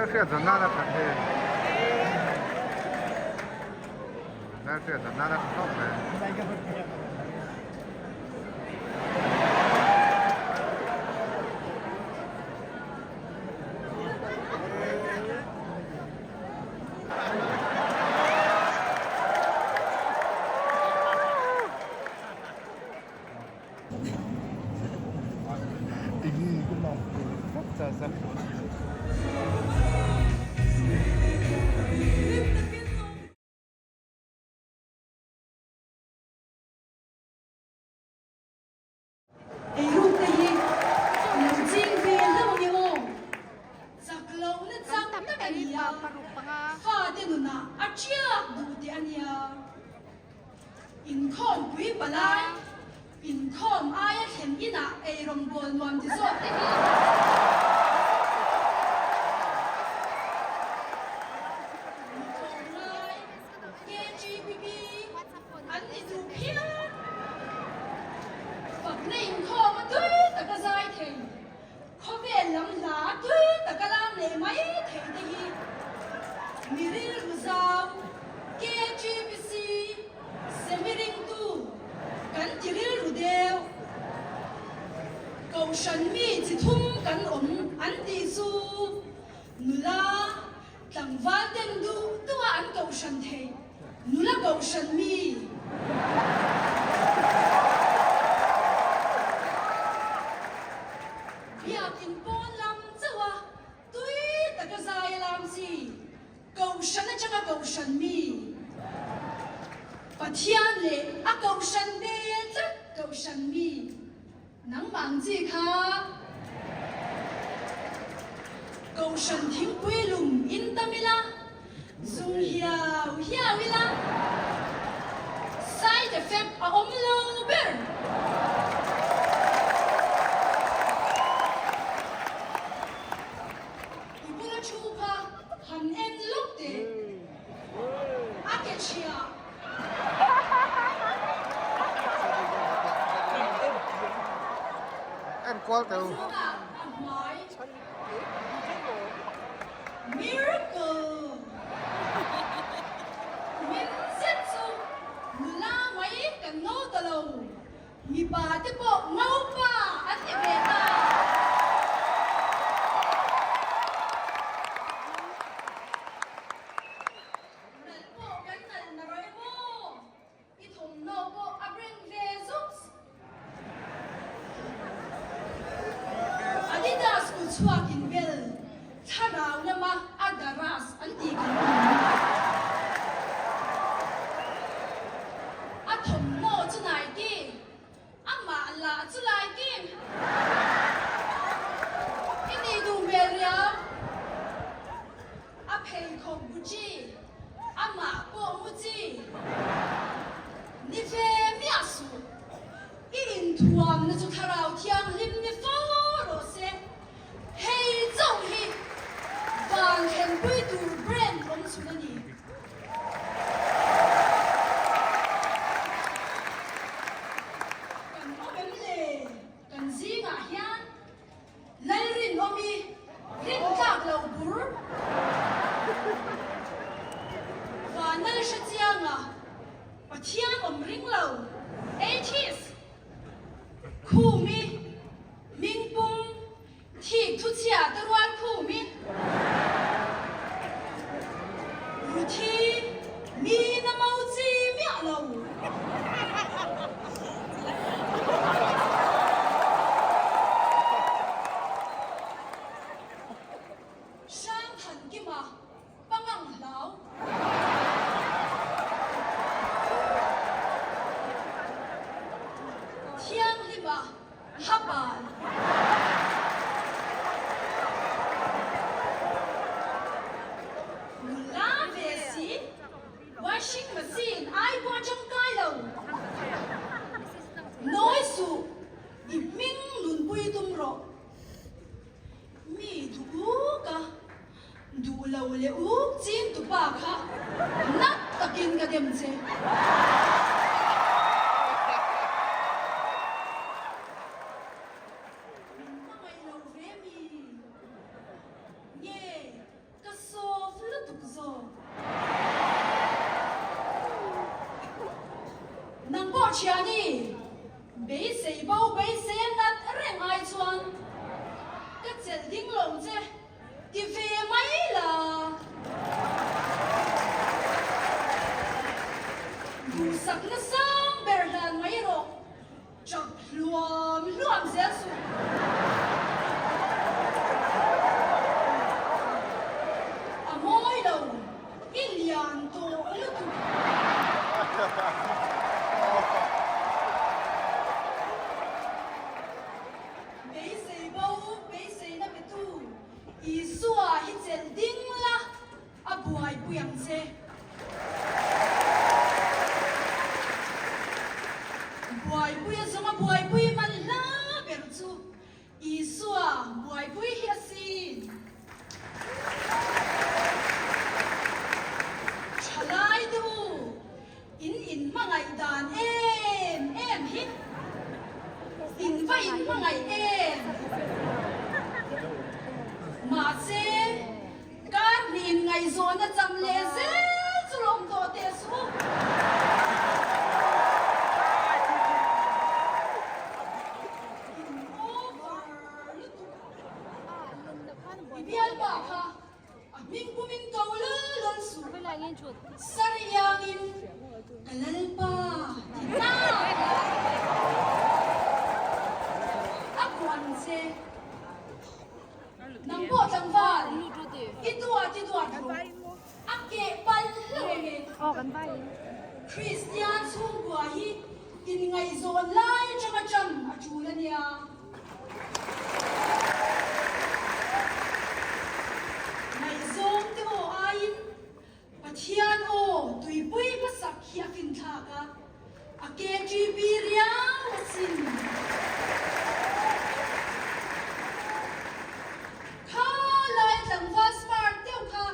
Hmelhriat zan nana that hei. Hmelhriat zan nana tha khawp mai. Eiruk te hi lo ching ve hlauh ang e aw. Chak lohna chak tak a ni a, fate nunah a tiak duh teh a nia. Inkhawmpui palai, inkhawm aia thlen inah eirawngbawl nuam ti zawk te hi. Mitlawmngai, KGBB, an ni duh phian. Fakna inkhawm a tui taka zai thei, khawvel lam hla tui taka lam leh mai thei te hi mi rilru zau, KGBC, semi ringtu kan ti rilru deuh. Kohhran mi chi thum kan awm an tih chu nula, Tlangval ten duh duh a an kohhran thei, nula kohhran mi. Biakin pawn lam chauh a tui taka zai a lam chi, kohhran atanga kohhran mi. Pathian leh a kohhran bel tlat kohhran mi. Nangmah ang chi kha Kohhran thingpui lum in tam ila, zung hiau hiau ila, side effect a awm lo ber. I bula thu kha han en lawk teh, a ke chhia. Enkual teh u. Miracle! Min zet chu nula mai kan ngo ta lo, mipa te pawh ngo pa an ti ve ta. Nalh pawh kan nalh na rawih maw? I thawmhnaw pawh a brand ve zuks. Adidas kut chhuakin bel thlarau lama a daras an tih kan awm. A thawmhnaw chu Nike, amah lah chu Nike. I nih duh hmel riau. A pheikhawk Gucci, amah pawh Gucci. Ni ve miah suh. I inthuamna chu Thlarau Thianghlim ni fo rawh se. Hei chauh hi van thlenpui tur brand awm chhun a ni. Kan awm em le? Kan zingah hian Lalrinawmi rintlak lo bur. Vanal hre chianga Pathian awm ring lo, atheist, Khumi, Mingpum, Thik thuchhia te rual Khumi, Ruthi, mi na mo chi miah lo. Hrang Thankima pangang hlau. Thianghlima Hapal. Nula ve si, washing machine ai pawh tangkai lo. Nawi suh, i hming nunpui tum rawh. Mi duh uk a, duh lo leh uk chin tupa kha nat takin ka dem che. Min hmangaih lo ve mi? Nge? pawh thiani, beisei bo beisei a nat reng ai chuan ka chelh ding lo che ti ve mai la. Duhsakna sang ber hlan mai rawh. Chak hluam hluam zel suh. A mawi lo, i lian tawh lutuk. Beisei bo, beiseina petu Isua hi chelh ding la. A buaipui ang che. Buaipui a zawng a buaipui man hla ber chu Isua buaipui hi a sin. Thalai te u, in inhmangaih dan em em hi. In va inhmangaih em. Mahse. Kar hnih in ngaihzawn a cham leh zel chu lawm tawh teh suh. In over lutuk. I bialpa kha a hming pum in ko lal lal suh. Sar iang in ka lalpa ti hna. A kuan che. Nang pawh tlangval, i duat i duat rawh, a keh pal hlauh ang e. Kristian chhungkua hi inngaihzawn lai atanga tan a tul a nia. Ngaihzawng te aw aiin Pathian aw tuipui hmasak hi a finthlak a, a KGB riau asin. Kha lai tlangval smart deuh kha,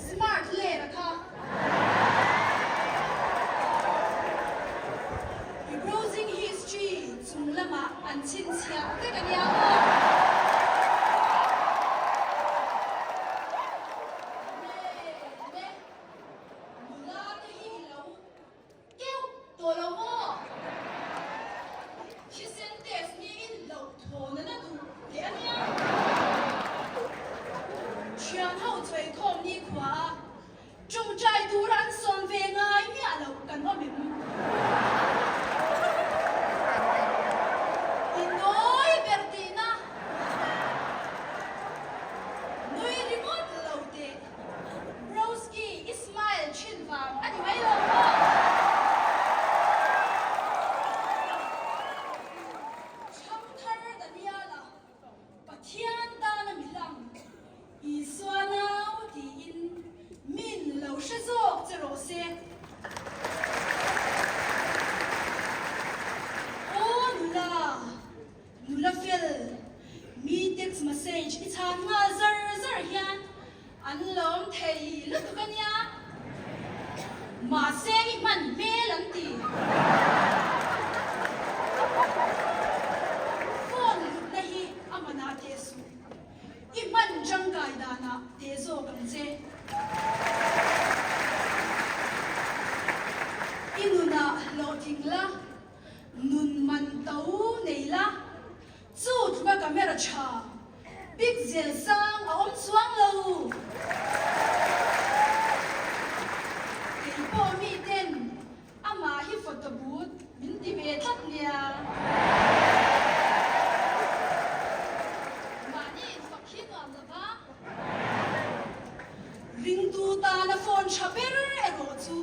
smart ler a kha. I browsing history chung lamah an chhinchhiah vek a nia aw. Le, nula te hi i lo keuh tawh lo maw? Thisen test niin loh thawn a la duh teh a nia. Thian ho chawihkhawm ni khua a tawngtai tura an sawm ve ngai miah loh kan awm em? I nawi ber tihna. Nui ringawt lo teh. Broski i smile thin vang a ni mai lo maw? Chhangthar Daniela, Pathian tana mi hlang, Isua nau tiin min lo hre zawk che rawh se. Aw nula! Nula fel, mi text message i chhan nghal zar zar hian an lawm thei lutuk a nia. Mahse i hman hmel an ti. Phone hlutna hi a manah teh suh. I hman tangkai danah teh zawk ang che. I nunah hlawhtling la. Nun man to nei la, chu tluka camera tha pixel sang a awm chuang lo. Kei pawh mi ten amah hi photo booth min ti ve tlat nia. Mahni infak hi nuam lo va. Ringtu tana phone tha ber erawh chu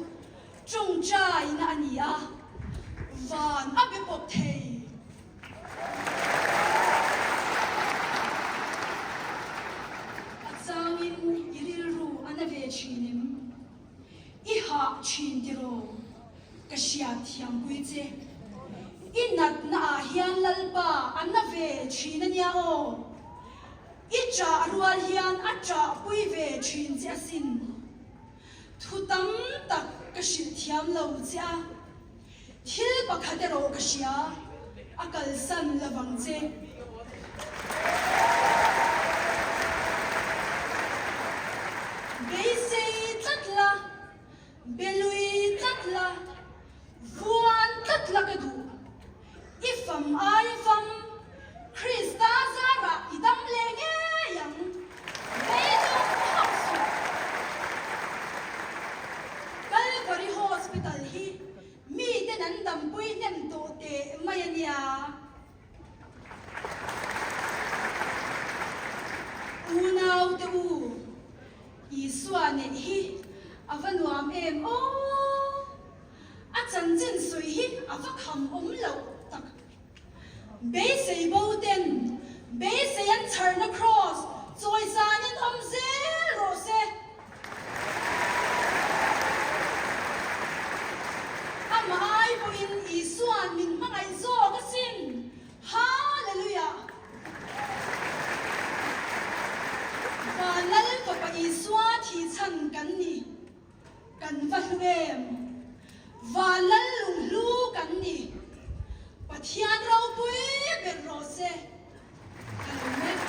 Tawngtaina a ni a, van a be pawp thei. A changin i rilru a na ve thin em? I hah thin tiraw? Ka hriat thiampui che. I natna ah hian Lalpa a na ve thin a nia aw. I chah rual hian a chahpui ve thin che asin. Thu tam tak ka hrilh thiam lo che a, thil pakhat erawh ka hria, a kalsan lovang che. Beisei tlat la, belui tlat la, vuan tlat. Unaute u, Isua neih hi a va nuam em aw! A chanchin sawi hi a va kham awm loh tak. Beisei bo ten beisei an chharna kraws chawi zanin awm zel rawh se. Amah ai pawhin Isua'n min hmangaih zawk asin. Hallelujah! Van Lal Fapa Isua thihchhan kan ni. Kan va hlu em? Van Lal lunghlu kan ni. Pathian ropui ber rawh se. Ka lo mek.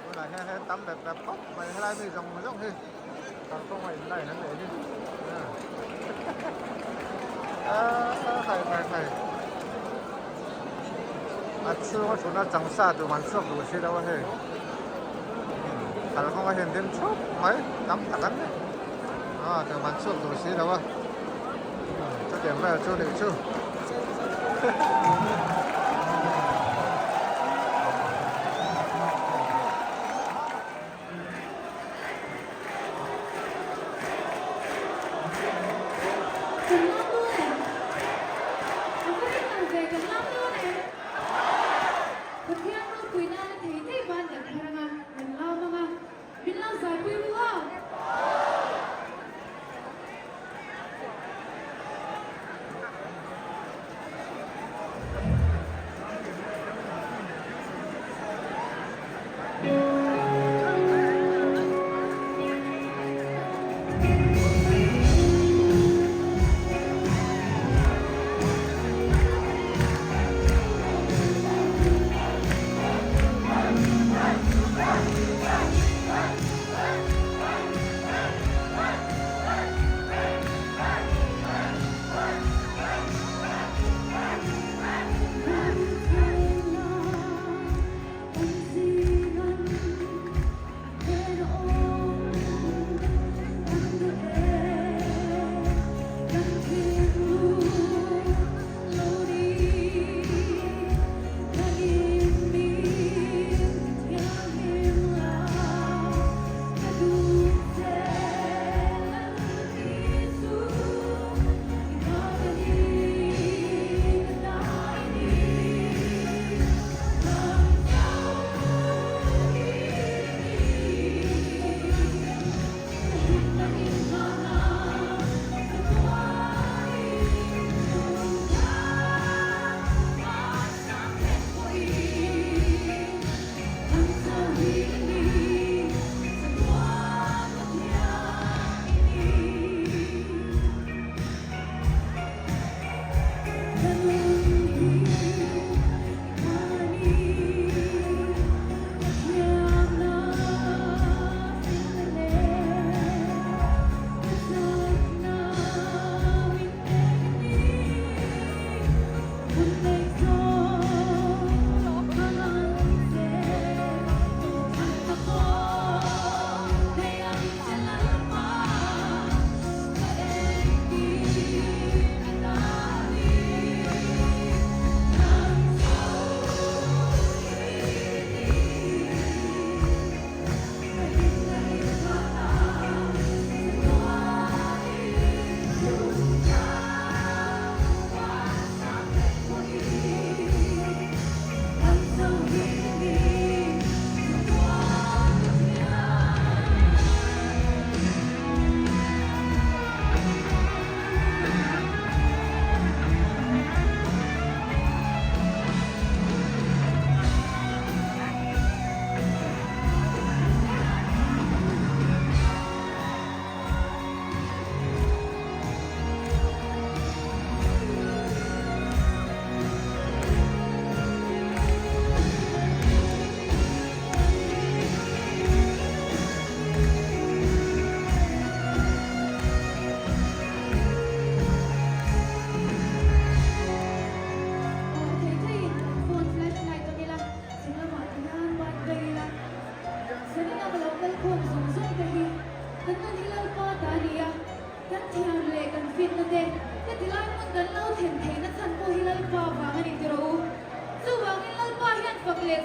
Tunah hian hei tam bep bep khawp mai helai mi zawng zawng hi kalkawng a in line an neih hi aaa khai khai khai a chhunga thutna chang sa tur an chhuak duh si lo a hei kalkawng a hian ding thup mai tam tak an ni a tur an chhuak duh si lo a chutiang vel chu nih chu. Kan lam dawn em? A va ring lo ve, kan lam dawn em? Pathian ropui nana thei thei ban kan phar anga, kan lam anga, min lo zaipui ru a.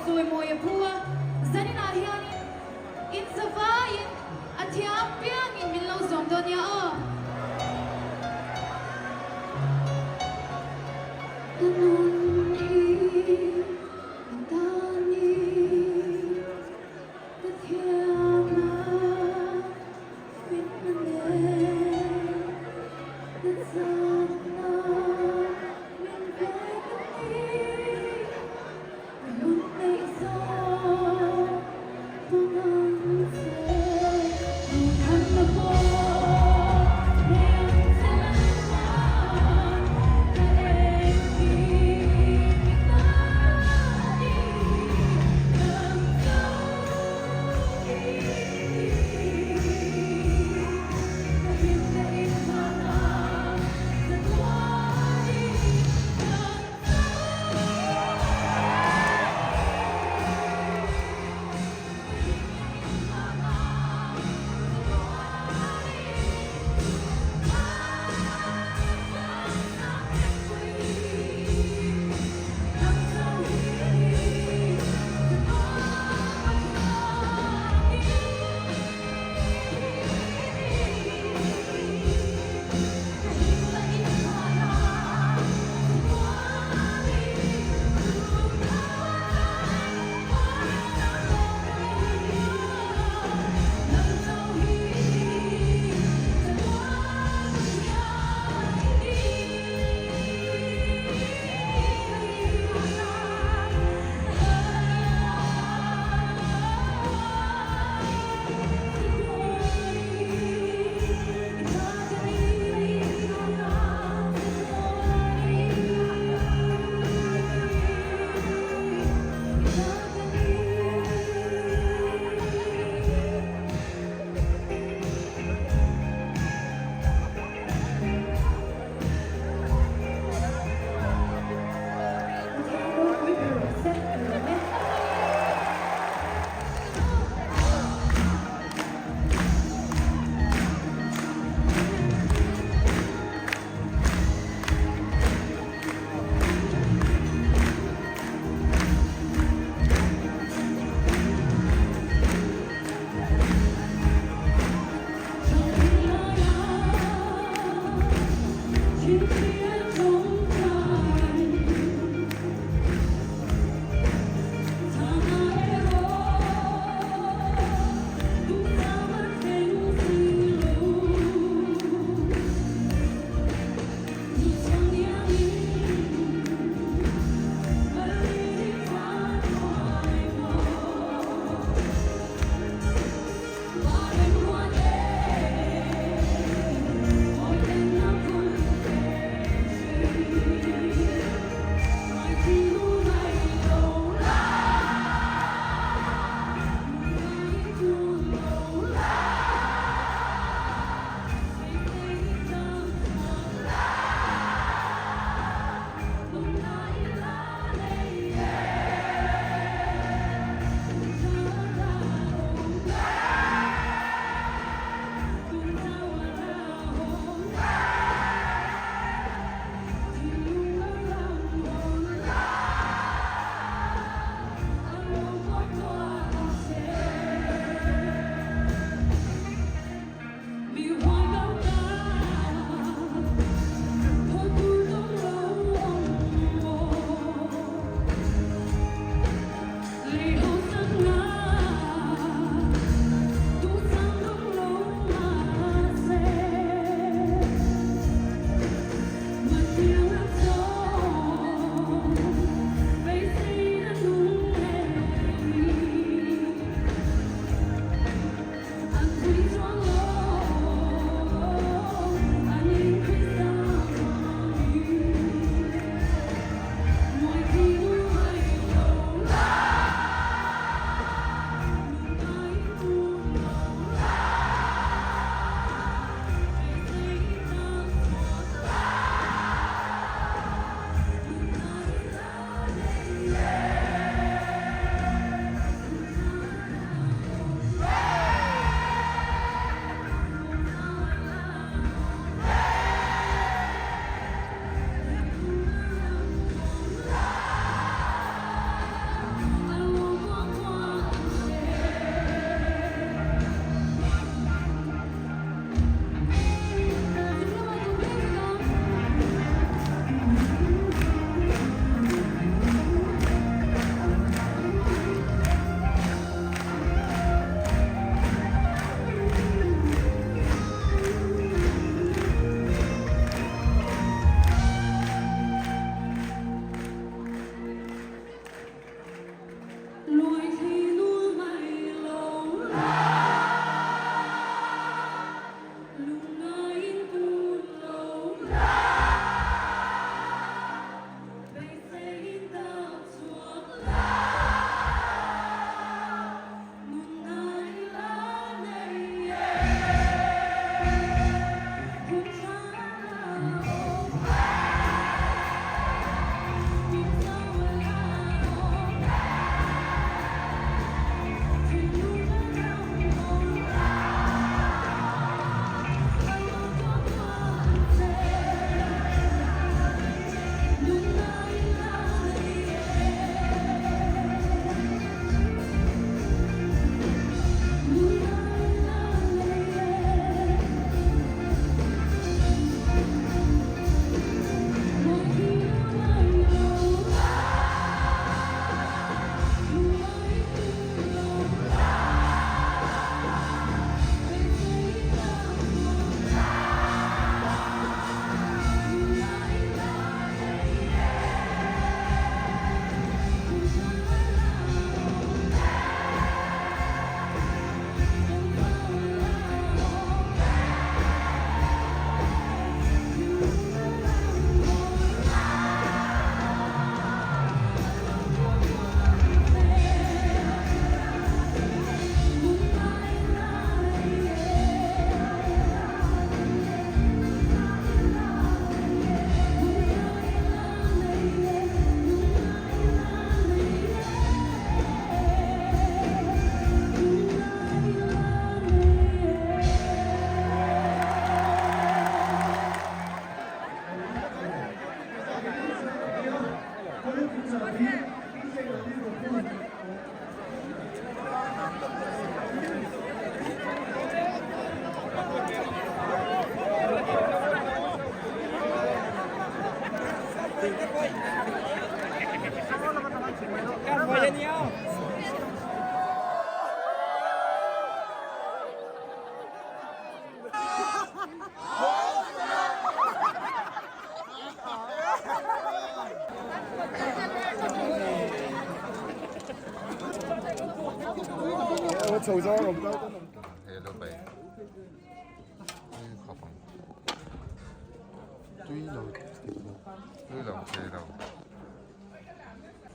chawimawi a phu a, zaninah hianin in zavaiin a thiam piangin min lo zawm dawn nia aw. Ka nun hi ka tan i ka thiam a finna nen ka chakna min pek a ni ka nun neih zawng.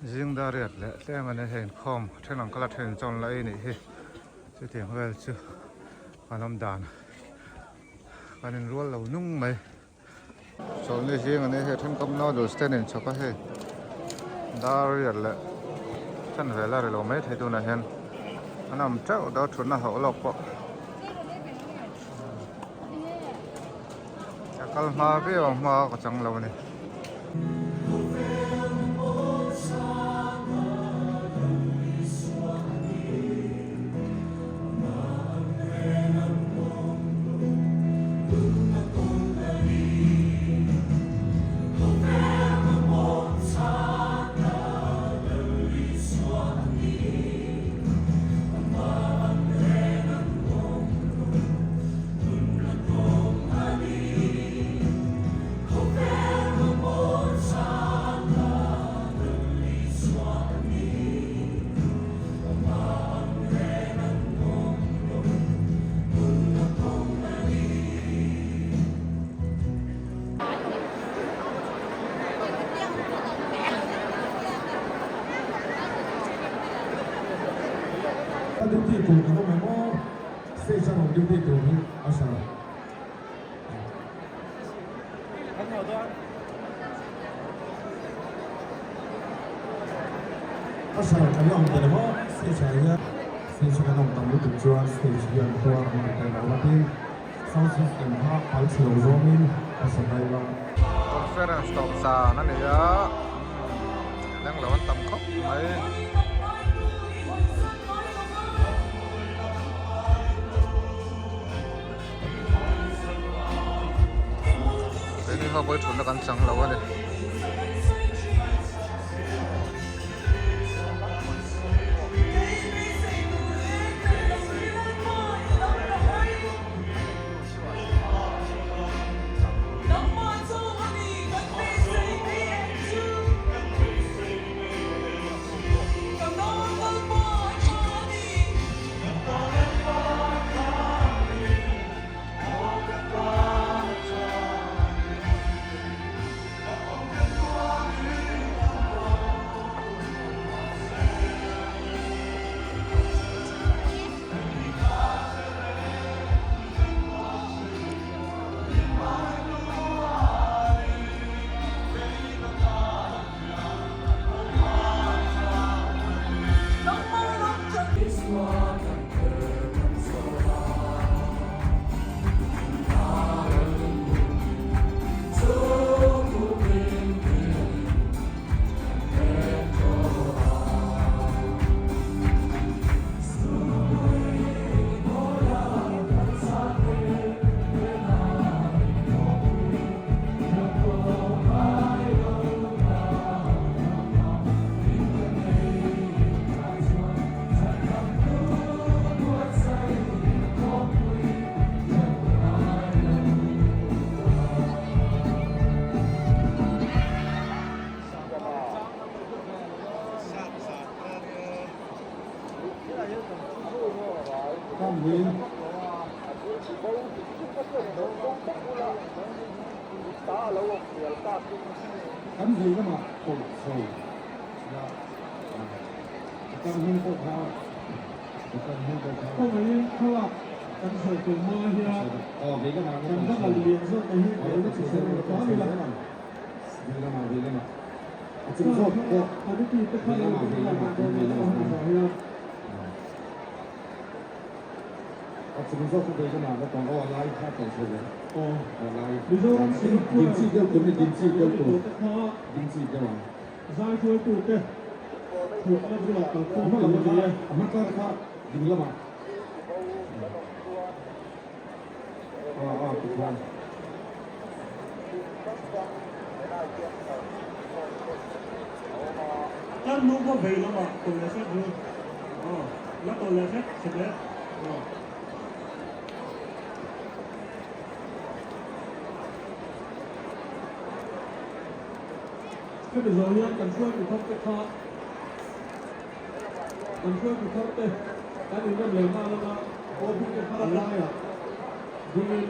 Zing dar riat leh tlem a ni hei inkhawm then ang kala then chawn la ei nih hi chutiang vel chu kan awm dan kan inrual lo nung mai. Chawlhni zing a ni hei thenkawm noodles te an inchhawp a hei dar riat leh then vel a ri lo mai thei tunah hian an awm teuh dawn thutna hauh lawk pawh a kal hma viau ang hma ka chang lo a ni. A duty tur kan awm em aw? Stage a rawn duty tur hi a hran. A hran kan la awm ta lo maw? Stage ah hian stage a kan awm tam lutuk chuan stage hian khua an ti thei lo a tin sound system kha pal chhe lo zawngin a sa kai la. Conference tawp zan a ni a, leng lo an tam khawp mai. Keini ho pawh hi thutna kan chang lo a ni. Kan vei lamah kawlh chho la a kar hming pawh kha a kar hming pawh kha. Khawngaihin thlalak kan sawi tur hma hian kan va kal lian zawk te hi ka lo chhe lo hram ila. Vei lamah vei lamah a chung zawk pawh Committee te kha vei lo lamah vei lamah ding vei ila lamah kan hian. A chung zawk chu vei lamah va tawng aw a lai kha tawh chho ve Aw a lai Mizoram ding chi deuh tur ni ding chi deuh tur ding chi deuh ang. Zaihruaitute thutna bulah kalkhawm tur a ni e. A hma tlar kha ding lamah a a ti khan. Tlar hnung khaw vei lamah tawlh leh hret ru. Aw, la tawlh leh hret chhe hle. Aw. Hemi zawh hian kan hruaitu thar te kha kan hruaitu thar te kan inrem leh nghal anga OB te kha a laiah dingin.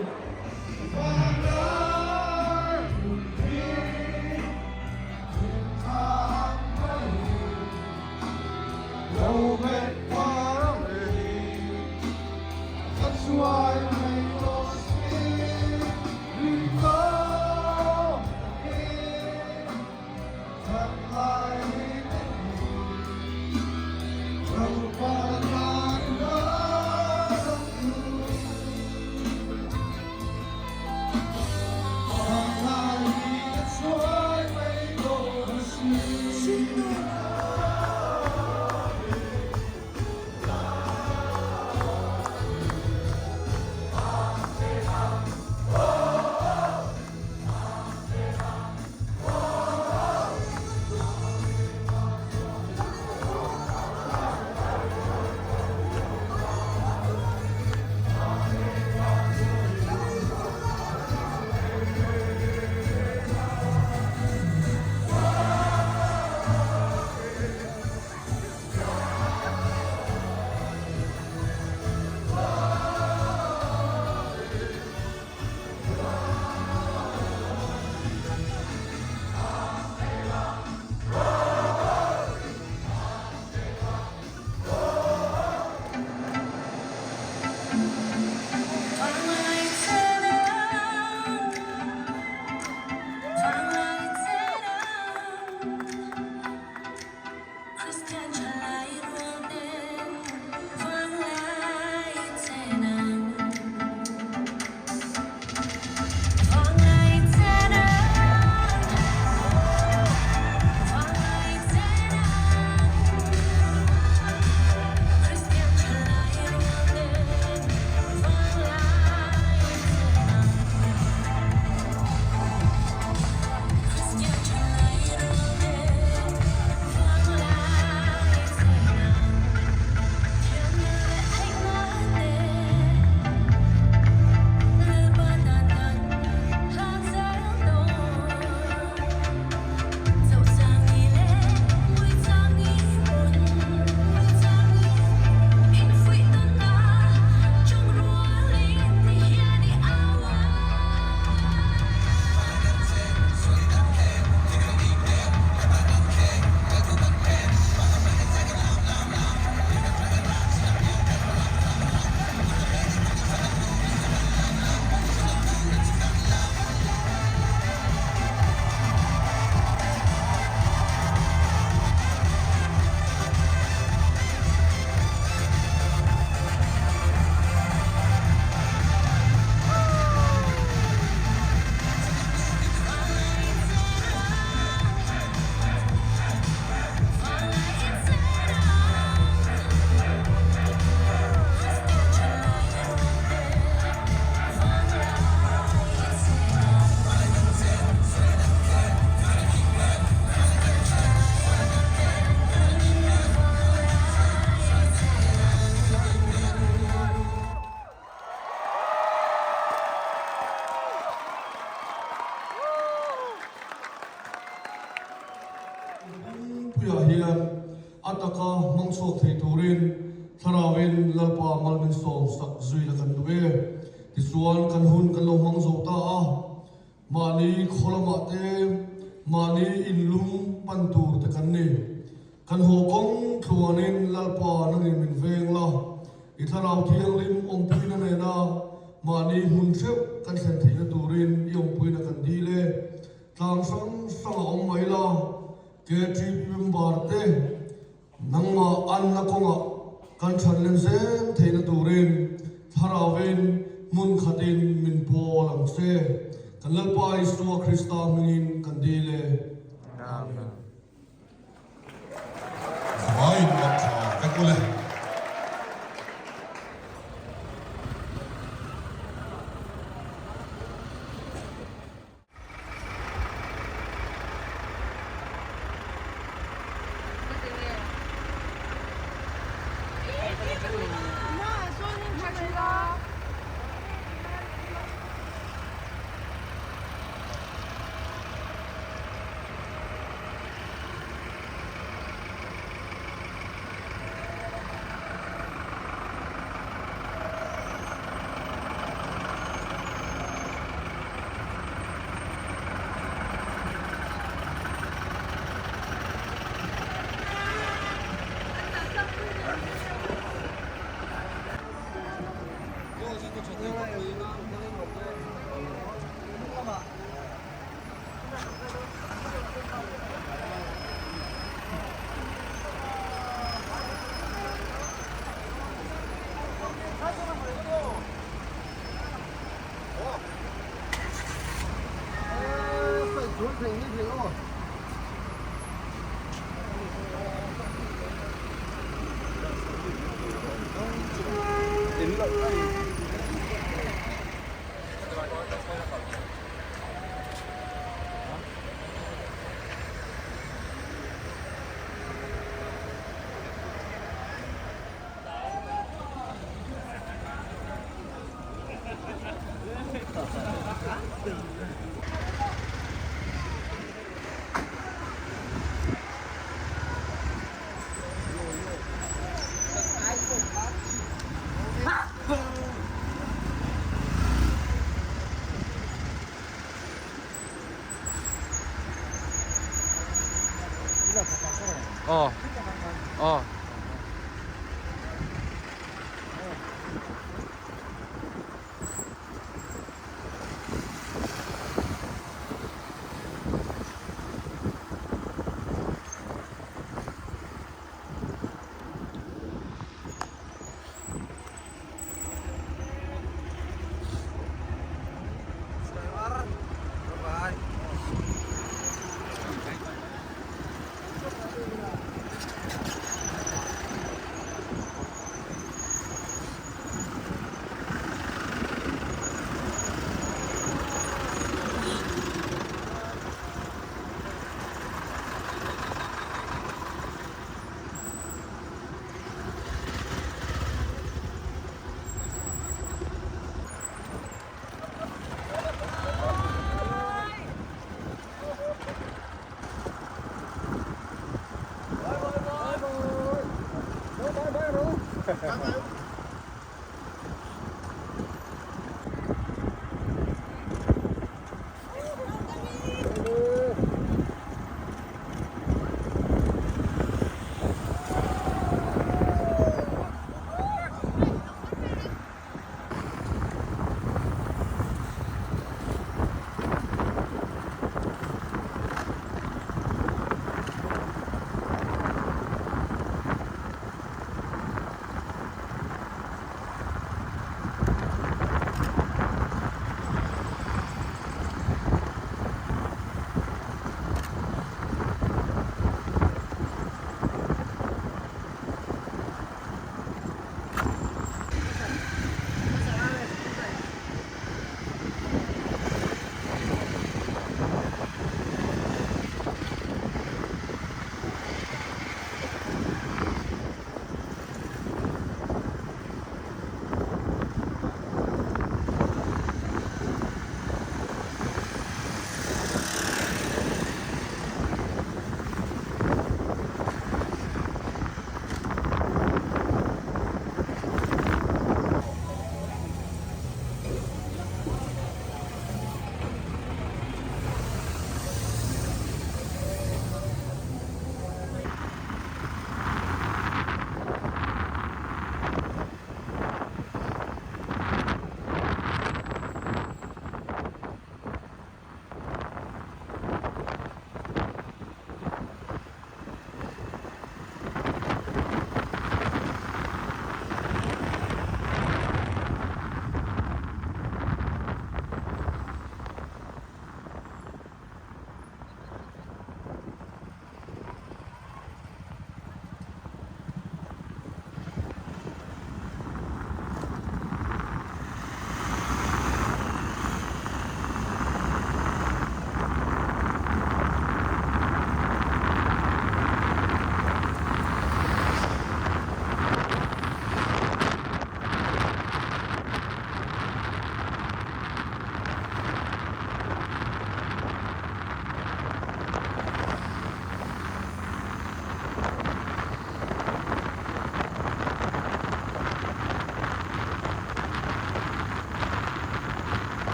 Puiah hian a taka hmang chhuak thei turin Thlarauin Lalpa mal min sawm sak zui la kan duh e. Tichuan kan hun kan lo hmang zo ta a, mahni khaw lamah te, mahni inlum pan tur te kan ni. Kan haw kawng tluanin Lalpa nangin min veng la, i Thlarau Thianghlim awmpuina nena mahni hmun hreuh kan thlen theihna turin i awmpuina kan dil e. Tlang hrang hrang a awm mai la, KTP member te nangmah anna kawngah kan than len zel theihna turin Thlarauin hmun khatin min pawl ang che. Kan Lalpa Isua Krista hmingin kan dil e. Amen. Aw aw.